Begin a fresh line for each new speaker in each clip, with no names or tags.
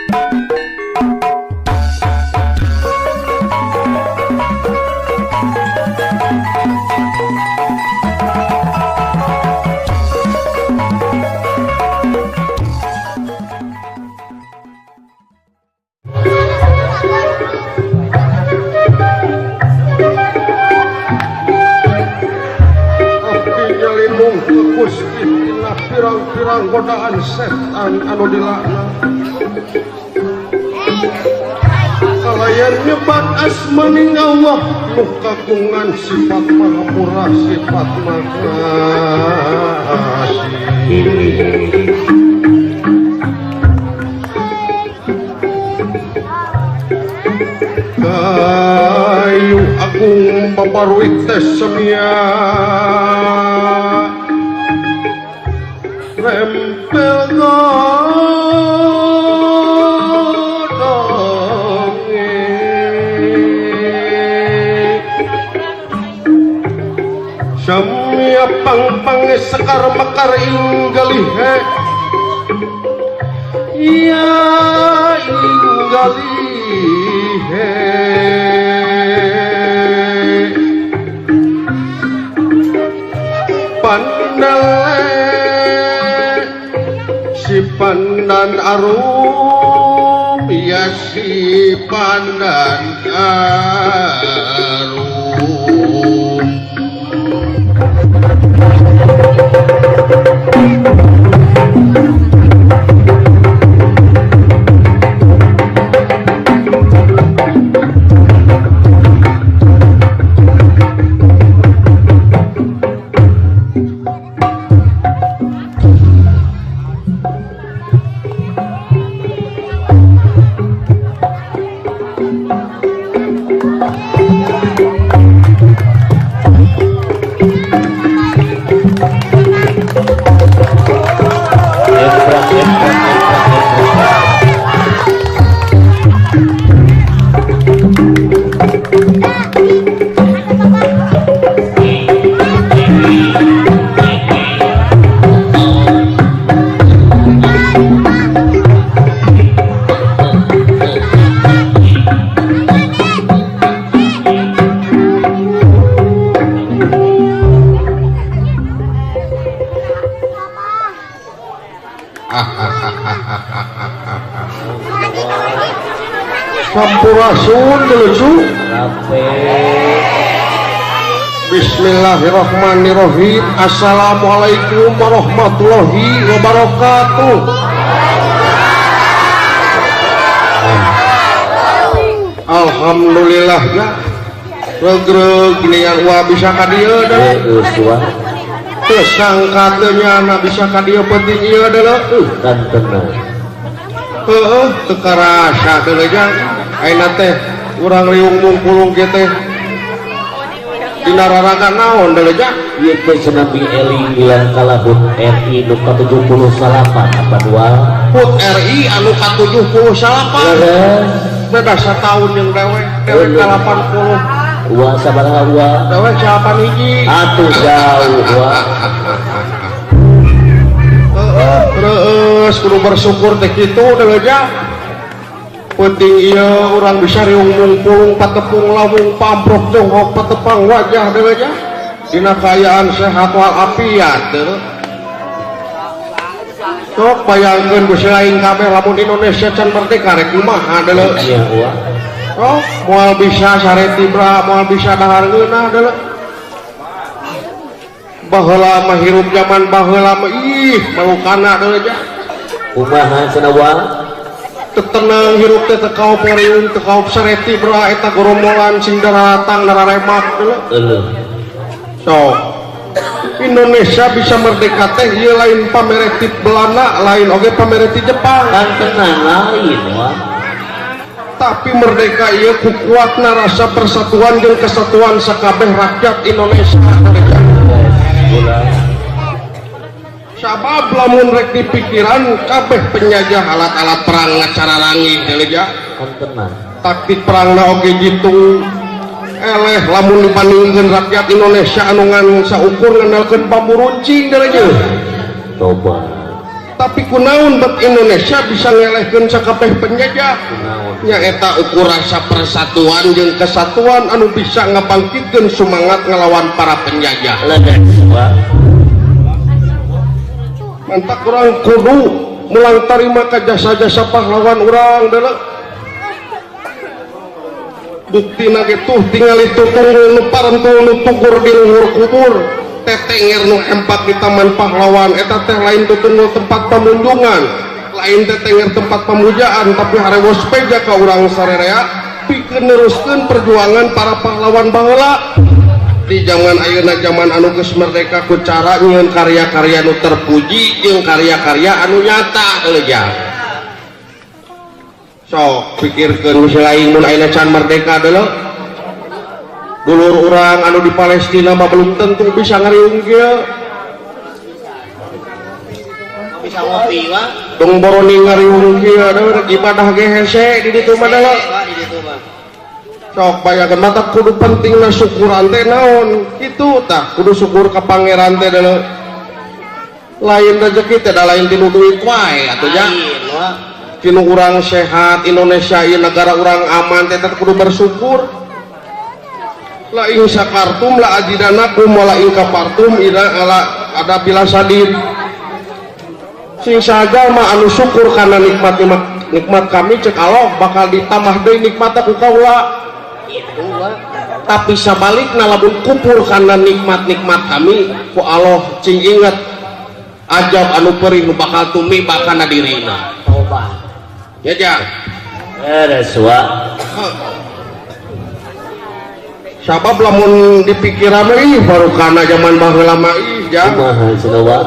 Abdi nyalindung ka Gusti tina pirang-pirang godaan setan anu dilaknat. Kalayan nyebat asmaning Allah nu kagungan sifat maha murah sifat maha asih. Kayu agung babaruit teh semia rempel godonge semia pang-pange sekar mekar inggalihe ya inggalihe pandale si pandan arum ya si pandan arum. Sampurasun lucu. Bismillahirrahmanirrahim. Assalamualaikum warahmatullahi wabarakatuh. Alhamdulillah ya. Regreg ginian wah bisa ka dieu deui. Teu sangka teu nyana bisa ka dieu penting ieu deui.
Kan tenang.
Heeh, teu karasa deui jang. Ayeuna teh urang riung mungkulung kieu teh. Dina raraga naon deui jang?
Ieu teh cenah eling ilang kalahut RI nu ka-78 apa dua?
HUT RI anu ka-78.
Leres.
Beda sataun jeung dewek, dewek ka-80.
Wa sabaraha wa?
Dewek 8 hiji.
Atuh jauh wa.
Heeh, terus kudu bersyukur teh kitu deui jang. Penting ieu urang bisa riung mungpulung patepung lawung pamprok jonghok patepang wajah deui jang. Dina kaayaan sehat walafiat deui. Sok bayangkeun geus lain kabeh lamun Indonesia can merdeka rek kumaha deui.
Iya wa.
Oh, moal bisa sare tibra, moal bisa dahar ngeunah deui. Baheula mah hirup zaman baheula mah ih malukana deui jang.
Kumaha cenah wa?
Teu tenang hirup teh teu kaop riung teu kaop sare tibra eta gorombolan sing daratang nararemak deui.
Euleuh.
Sok Indonesia bisa merdeka teh ieu lain pamereti Belanda, lain oge pamereti Jepang.
Kan tenang lain wa.
Tapi merdeka ieu ku kuatna rasa persatuan jeung kesatuan sakabeh rakyat Indonesia. Sabab lamun rek dipikiran kabeh penjajah alat-alat perang ngacara rangih deui ja.
Kan tenang.
Taktik perangna oge jitu. Eleh lamun dibandingkeun rakyat Indonesia anu ngan saukur ngandalkeun bambu runcing deui nya.
Coba.
Tapi kunaon bet Indonesia bisa ngelehkeun sakabeh penjajah? Nyaeta ukur rasa persatuan jeung kesatuan anu bisa ngabangkitkeun semangat ngelawan para penjajah. Mantak urang kudu mulang tarima ka jasa-jasa pahlawan urang deuleu. Buktina ge tuh tingali tutunggul nu parentul nu tugur di luhur kubur, tetenger nu empat di taman pahlawan eta teh lain tutunggul tempat pamunjungan, lain tetenger tempat pemujaan, tapi harewos peja ka urang sarerea pikeun neruskeun perjuangan para pahlawan baheula. Di zaman ayeuna, zaman anu geus merdeka, ku cara nyieun karya-karya nu terpuji jeung karya-karya anu nyata deuleu jang. Sok pikirkeun geus lain mun ayeuna can merdeka deuleu. Dulur urang anu di Palestina mah belum tentu bisa ngariung kieu.
Bisa ngopi wa.
Tong boroni ngariung kieu deuleu, ibadah ge hese di ditu mah deuleu.
Wa di ditu mah.
Sok bayangkeun mata kudu pentingna syukuran teh naon kitu tah, kudu syukur ka pangeran teh deuleu. Lain rezeki teh da lain tinu duit wae atuh nya.
Lain wa.
Tinu urang sehat, Indonesia ieu negara urang aman teh kudu bersyukur. La in syakartum la azidanakum wa la in kafartum ila ala ada bila sadid. Sing saja mah anu syukur kana nikmat nikmat kami cek Allah bakal ditambah deui nikmatna ku kaula. Tapi sabalikna lamun kupur kana nikmat-nikmat kami ku Allah cing inget ajab anu perih nu bakal tumiba kana dirina.
Tobat.
Ya jang.
Beres wa.
Sabab lamun dipikiran ih baru kana zaman baheula mah ih jang.
Kumaha cenah wa?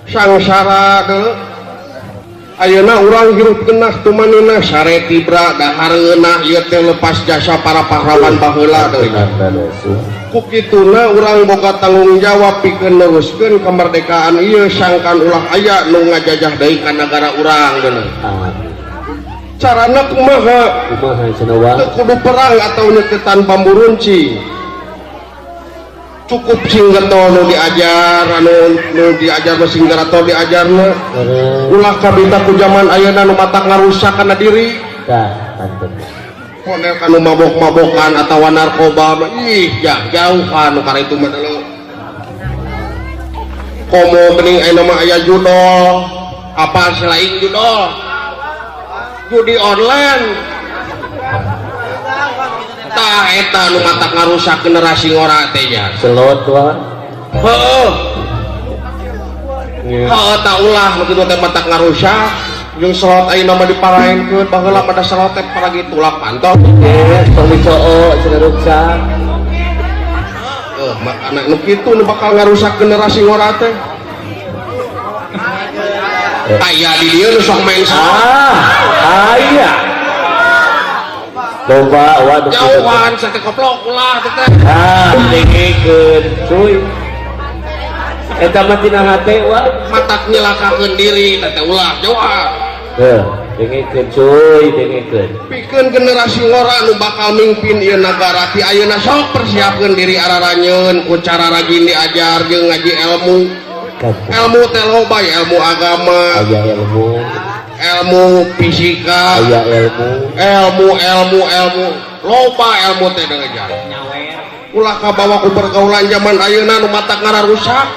Sangsara deuleu. Ayeuna urang hirup genah tumanina sare tibra dahareunah ieu teh lepas jasa para pahlawan baheula deui. Ku kituna urang boga tanggung jawab pikeun neruskeun kemerdekaan ieu sangkan ulah aya nu ngajajah deui ka nagara urang deuleu. Carana kumaha?
Kumaha cenah wa?
Teu kudu perang atau nyeketan bambu runcing. Cukup sing getol nu diajar, anu nu diajar mah sing garatol diajarna. Ulah kabita ku zaman ayeuna nu matak ngarusak kana diri.
Tah, pantun.
Model kanu mabok-mabokan atawa narkoba mah ih jauhan nu karaitu mah deuleu. Komo geuning ayeuna mah aya judol. Apa selain judol? Judi online. Tah eta nu matak ngarusak generasi ngora teh nya.
Selot wa.
Heeh. Heeh tah ulah nu kitu teh matak ngarusak. Jeung selot ayeuna mah diparaenkeun baheula pada selot teh paragi tulak pantol.
Tong dicoo cenah ruksak.
Heuh, makana nu kitu nu bakal ngarusak generasi ngora teh. Aya di dieu nu sok main selot.
Ah, aya. Loba waduh.
Jauhan sate koplok ulah teh.
Ah, dengekeun cuy. Eta mah tina hate wa.
Matak nyelakakeun diri teh ulah jauhan.
Heuh, dengekeun cuy, dengekeun.
Pikeun generasi ngora nu bakal mimpin ieu nagara ti ayeuna sok persiapkeun diri araranyeun ku cara rajin diajar jeung ngaji ilmu. Ilmu teh loba ya, ilmu agama,
aya ilmu,
ilmu fisika,
aya ilmu,
ilmu ilmu ilmu, loba ilmu teh deui. Ulah kabawa ku pergaulan zaman ayeuna nu matak ngararusak.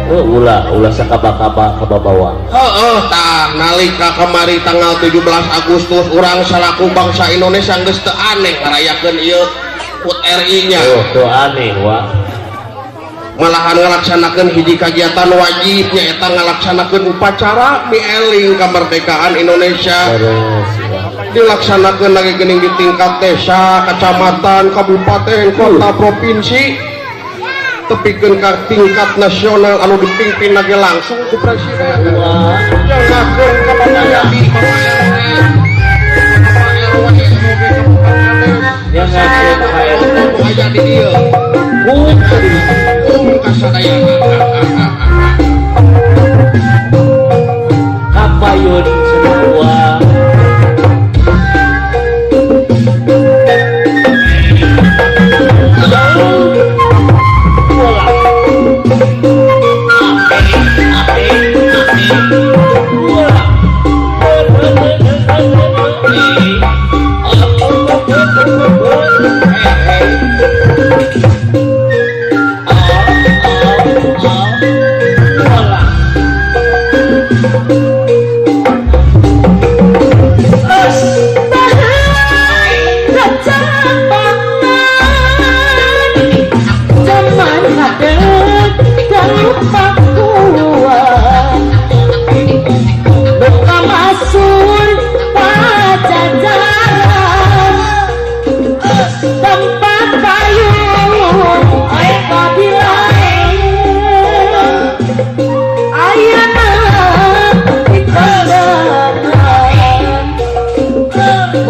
Oh, ulah ulah sakaba-kaba kababawa.
Heeh, tah nalika kamari tanggal 17 Agustus urang salaku bangsa Indonesia geus teu aneh ngarayakeun ieu HUT RI nya.
Oh, teu aneh wa.
Malahan ngalaksanakeun hiji kagiatan wajib nyaeta ngalaksanakeun upacara mieling kemerdekaan Indonesia. Dilaksanakeun lagi geuning di tingkat desa, kecamatan, kabupaten, kota, provinsi, tepikeun ka tingkat nasional anu dipimpin lagi langsung ku presiden. Jangakeun ka Bapak Yadi, Bapak RW,
Jangakeun ka RT.
Aya di dieu. Kasadayana.
Kapayun semua. Bola. Ape, ape, ape.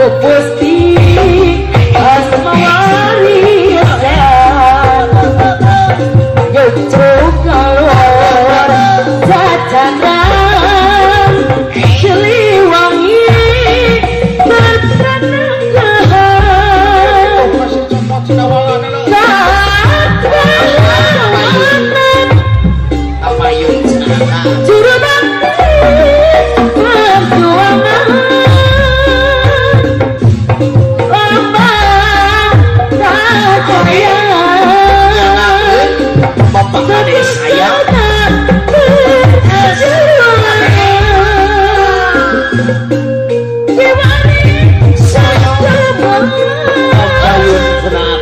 Pupusti asmawarisan Nyucuk kalor jajanan Siliwangi berpenanggahan Katrawanan Juru bakti perjuangan Lambang kejayaan
Bapak Kades saya
Payun cenah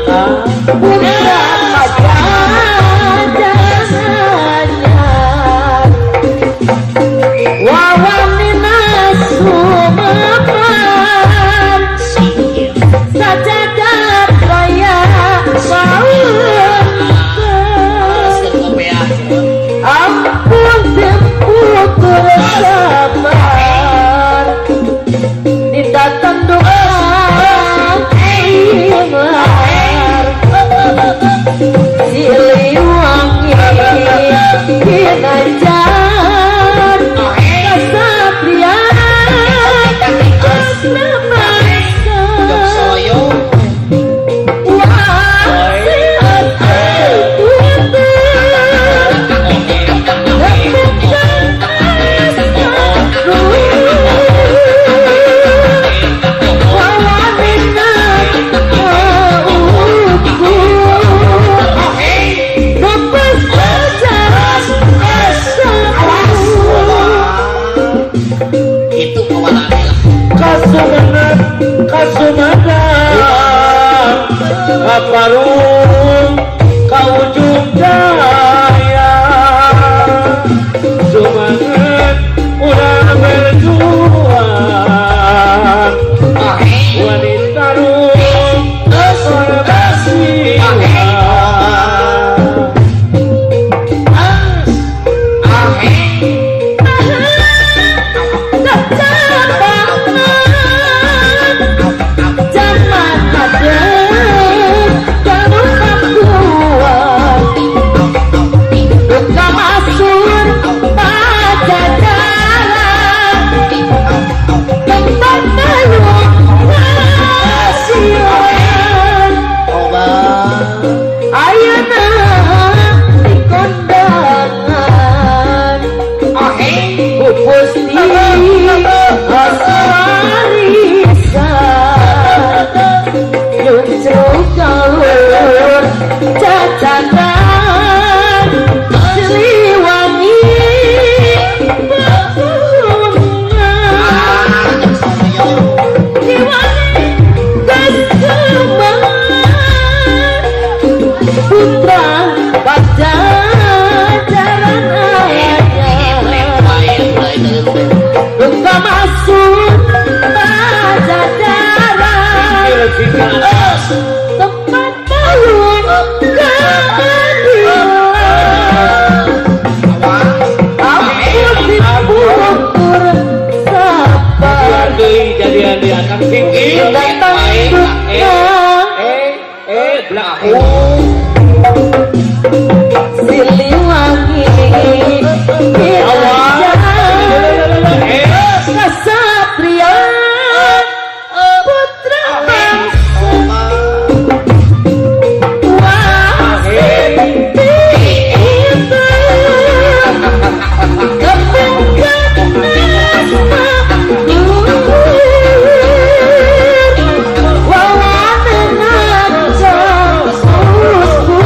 Putra pajajarannya Wawanina sumepan Sajagat raya maunten Ampun temputur sabar Nindatang doa imar Siliwangi Kinajar Kasatria Asna bangsa Wasiat tutur Tepukan asmaru Wawanina maukur Nopes ajaran asamu
Itu kawalan
Kasumenep Kasumedang Kaparung ka Ujung Jaya Sumanget urang berjuang Wanita rum berkasihan.
Zaman ada kamu Duka masuk pajajaran Tempat payung kasihan Ayeuna di kondangan Pupusti aswarisan Nyucuk kalur cacakan Siliwangi pepungan Siliwangi kesembangan Putra pajajaran anyar Duka masuk pajajaran Tempat payung keadilan Ampun diputur sabar
Deui jadian di akang singkir.
Datang duka
Eh, belakang.
Siliwangi Kinajar Kesatria Putra bangsa Wasiti itu Kepungkan Wawanena usku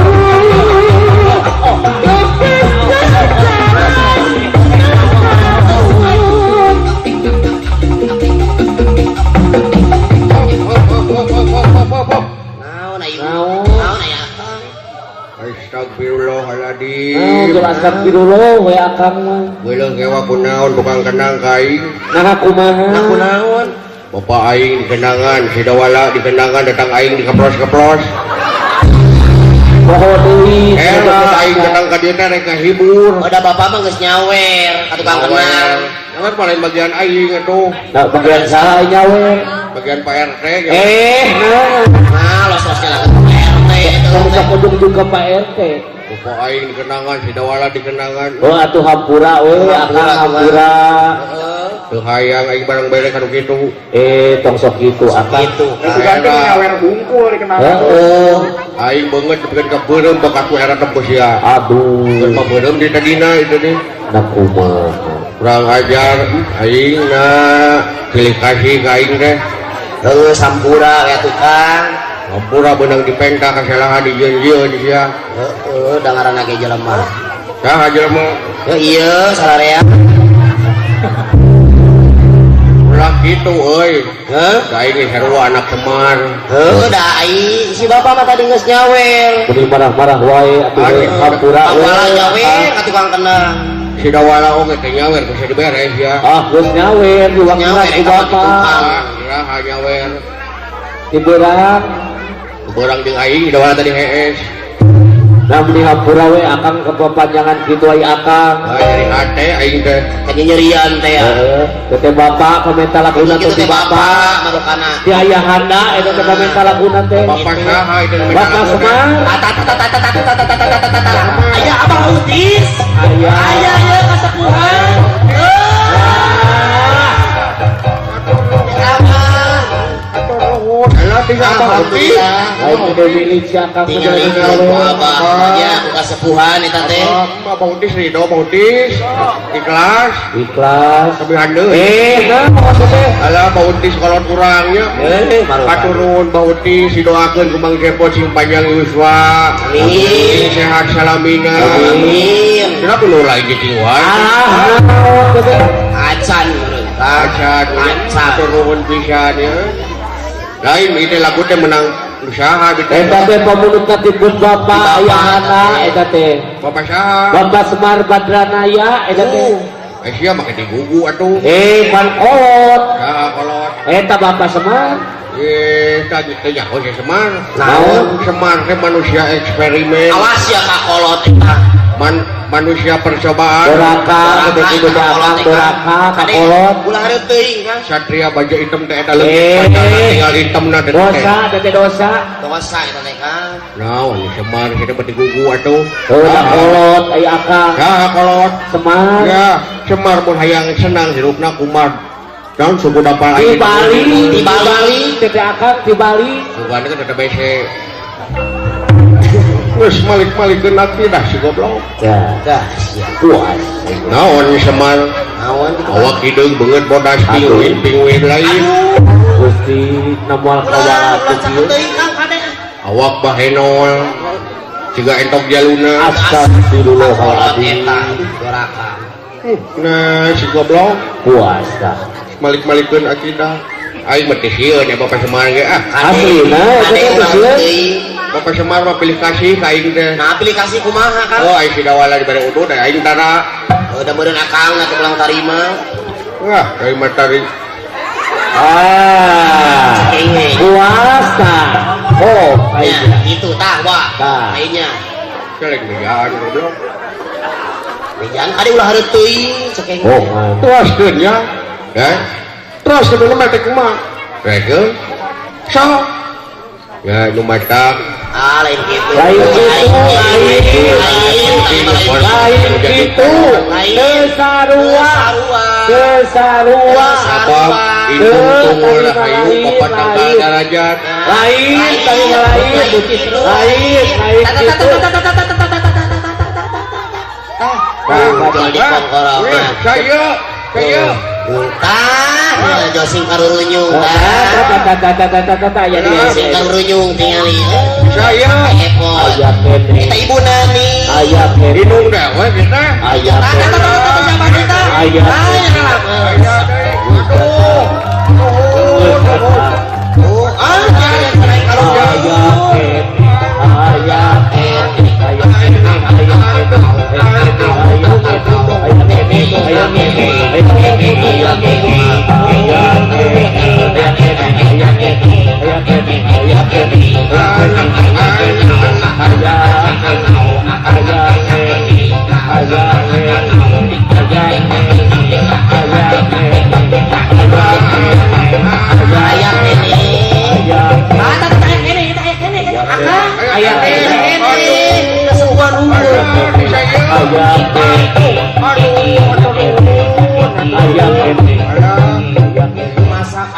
Lupis kejaran
Naon ayo? Naon aya akang?
Astagfirullahaladzim.
Oh, astagfirullah we akang mah.
Geuleuh kewa kunaon tukang kendang ka aing.
Nah kumaha?
Nah kunaon?
Bapak aing dikendangan, si Dawala dikendangan, datang aing dikeplos-keplos.
Poho deui.
Era aing datang ka dieu teh rek ngahibur.
Udah bapak mah geus nyawer ka tukang kendang.
Nyawer paling bagian aing atuh.
Nah, bagian saha nyawer?
Bagian Pak RT ya.
Nah, los-losnya lah ke Pak RT itu.
Tong sok ujung juga Pak RT.
Pokok aing dikenangan, si Dawala dikenangan.
Oh atuh hampura we, akang hampura.
Teu hayang aing barang bere kanu kitu.
Tong sok kitu akang.
Gitu.
Itu kan nyawer bungkul dikenangan.
Heeh.
Aing beungeut dipikeun ka beureum bakat ku era tembus ya.
Aduh.
Geus beureum di tadina itu deh.
Nah kumaha.
Kurang ajar aing na pilih kasih ka aing teh.
Heuh sampura ya tukang.
Hampura beunang dipengka kasalahan dijieun-jieun sia.
Heeh, da ngaranna ge jelema.
Saha jelema?
Heuh ieu sararea.
Ulah kitu euy.
Heuh?
Da aing geus sarua anak Semar.
Heuh, da aing si bapak mah tadi geus nyawer.
Meni marah-marah wae atuh hampura we.
Awalna nyawer ka tukang kendang.
Si Dawala oge teh nyawer bisa diberes ya.
Ah, geus nyawer di waktu
Nyawer
ku
eta mah di
bapak.
tukang.
Iraha nyawer.
Dibeurang.
Beurang jeung aing Dawala tadi hees.
Nah meni hampura we akang kepanjangan kitu ai akang.
Ah, nyeri hate aing teh.
Kanyerian teh ya.
Heeh, teh bapak pamenta laguna
Kitu
teh
teh
bapak.
bapak marukana.
Di ayahanda eta teh pamenta laguna teh.
Bapak saha itu nu
Bapak Semar.
Aya abang autis.
Aya.
Aya ieu kasepuhan.
Alah tinggal abang autis.
Lain teh milik si akang mah
Tinggal
jalan
ku
gawe.
abah nya ku kasepuhan eta teh.
Abang autis ridho abang autis. Ikhlas.
Ikhlas.
Kabehan deui.
Nah maksud teh.
Alah abang autis kolot urang nya.
Marukan.
Paturun Bang Utis didoakeun ku Mang Cepot sing panjang yuswa.
Amin.
Sing sehat salamina.
Amin.
Kenapa nu lain cicing wae?
Ah, naon teh?
Acan meureun.
Acan,
Acan.
turun pisan ya. Lain itu lagu teh menang usaha gitu.
Eta teh pamunutna ti pun bapak ayahana eta teh.
Bapak saha?
Bapak Semar Badranaya eta teh.
Sia make digugu atuh.
Pan kolot.
Saha kolot?
Eta Bapak Semar.
Tadi teh nyaho si Semar.
Naon?
Semar teh manusia eksperimen.
Awas ya ka kolot eta.
Manusia percobaan.
Doraka teh kitu teh akang doraka ka kolot.
Ulah hareup teuing Kang.
Satria baju hitam teh eta leungit pacarna tinggal hitamna teh.
Dosa teh dosa.
Dosa eta teh Kang.
Naon Semar kita beti gugu atuh.
Heuh da kolot aya akang.
Saha kolot?
Semar.
Ya, Semar mun hayang senang hirupna kumaha. Naon suku dapal
Di Bali,
Di Bali.
teh akang di Bali.
Sugana kan ada bese. Geus malik-malikeun akidah si goblok.
Ya,
Dah sia.
puas.
Naon Semar?
Naon kitu?
Awak hideung beungeut bodas pinguin pinguin lain.
Gusti namual kawala
Ulah
teh
cakep teuing Kang kade.
Awak bahenol. Siga entok jaluna.
Astagfirullahaladzim.
Eta doraka.
Nah, si goblok
Puas dah.
malik-malikeun akidah. Aing mah teh sieun ya Bapak Semar ge ah.
Aslina, eta
Kade
teh
ulah
sieun.
teuing.
Bapak Semar mah pilih kasih ka aing teh.
Nah aplikasi kumaha Kang?
Oh, aing si Dawala dibere udud, aing tara.
Udah meureun akang atuh pulang tarima.
Wah, aing mah tari.
Ah.
Cekenge.
Puas dah. Oh,
Ya,
aing.
itu tah wah.
Tah.
Lainnya.
Celek mejaan goblok.
Bejaan kade ulah hareup teuing cekenge.
Oh, man.
Teruskeun ya. Ya. Terus kudu mah teh kumaha? Rekeun. Sok. Ya nu matak.
Ah, lain gitu.
Lain gitu, lain.
Lain.
Lain gitu.
Lain.
Kesarua. Kesarua.
Apa indung tunggul rahayu papat tangkal darajat.
Lain, tadi lain. Lain, lain gitu.
Saya, saya.
Tah, josing karurunyung tah.
Tah, ya dia.
Josing karurunyung tingali.
Saya.
Epot.
Aya kene.
Kita ibu nani.
Aya kene.
Indung dah, we kita.
Aya
Tah, tah, tah, tah, tah, siapa kita?
Aya.
Tah, ya kalah.
Saya deui. Aduh. Nuhun, nuhun.
Oh, ah, jangan naik kalau
Aya kene. Aya kene. Aya kene. Aya kene. Aya kene. Aya kene. Aya kene. Aya kene. Aya kene. Aya kene. Aya kene. Aya kene. Aya kene. Aya kene. Aya kene. Aya kene. Aya kene.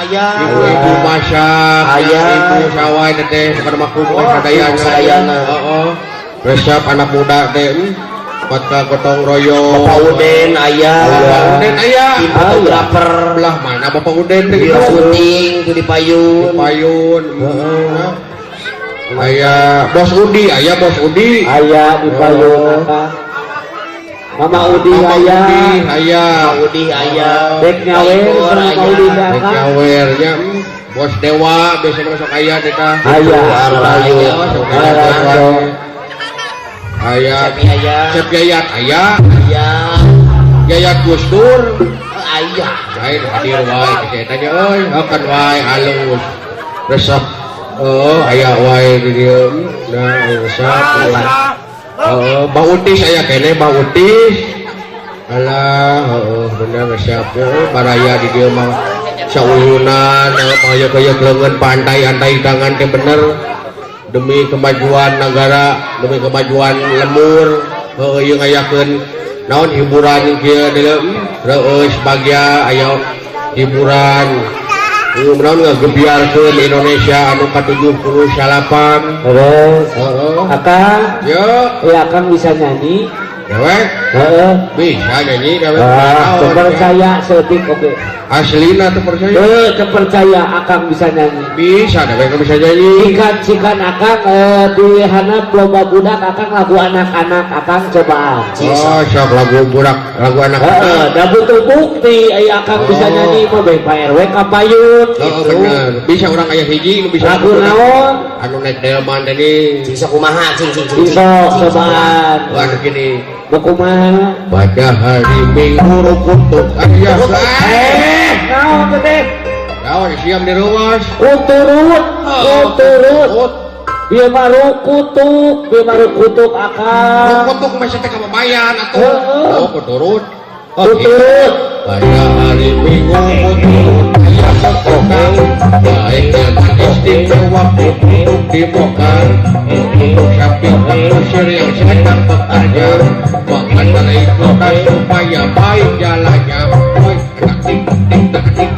aya.
Ibu-ibu masak,
Aya.
ibu sawah teh bukan makum sadayana.
Sadayana.
Heeh. Resep anak muda teh kota gotong royong.
Bapak Uden aya.
Bapak Uden aya.
Tim fotografer.
Belah mana Bapak Uden teh
Di
gitu?
syuting tuh di payun.
Payun. Heeh. Aya Bos Udi, aya Bos Udi.
Aya di payun akang. Mama Udi
Mama
aya.
Udi aya.
Mama Udi aya.
Dek nyawer
Igor
sama
aya.
Udi teh
Dek
akang.
nyawer nya. Bos Dewa biasanya masuk aya kita.
Aya.
Aya.
Sok aya.
Aya.
Aya.
Cepi aya.
Cep Yayat aya.
Aya.
Yayat Gus Dur.
Aya.
Lain hadir wae kita tanya euy, akan wae halus. Resep. Oh, aya wae di dieu. Nah, resep. Heeh, Bang Utis aya keneh Bang Utis. Alah, heeh, bener resep. Heeh, baraya di dieu mah sauyunan, pangayok-ayok leungeun pantai-antai tangan teh bener demi kemajuan negara, demi kemajuan lembur. Heeh, ieu ngayakeun naon hiburan kieu deuleu. Reueus bagya aya hiburan. Ieu naon ngagebiarkeun Indonesia anu ka-78.
Terus
Heeh.
akang,
Yo,
ya akang bisa nyanyi.
dewek
Heeh.
bisa nyanyi dewek.
Ah,
Naon,
percaya setik oke.
Aslina tuh percaya.
Eh, kepercaya akang bisa nyanyi.
Bisa dewek bisa nyanyi.
Cikan-cikan akang di hanap lomba budak akang lagu anak-anak akang cobaan.
Oh, sok lagu budak, lagu anak.
Heeh, da butuh bukti aya akang bisa
Oh.
nyanyi mah bae Pak RW ka payun
Oh,
gitu.
bener. Bisa orang aya hiji nu bisa
Lagu naon?
Anu naik delman tadi.
Cing sok kumaha cing cing cing.
Bisa cobaan.
Wah, gini.
Mau kumaha?
Pada hari Minggu kutuk ayah.
Eh, naon teh?
Naon siam di ruas.
Kuturut, kuturut. Bieu mah kutuk, bieu mah kutuk akang.
Kutuk masih teh kababayan atuh.
Heeh.
Oh, kuturut. Oh, gitu.
Kuturut.
Pada hari Minggu kuturut ayah sekokang. Baik delman istimewa kutuk di Mekar. Untuk sapi kusir yang sedang bekerja. Mengendarai kota supaya baik jalannya. Oi, tik tik tik tik.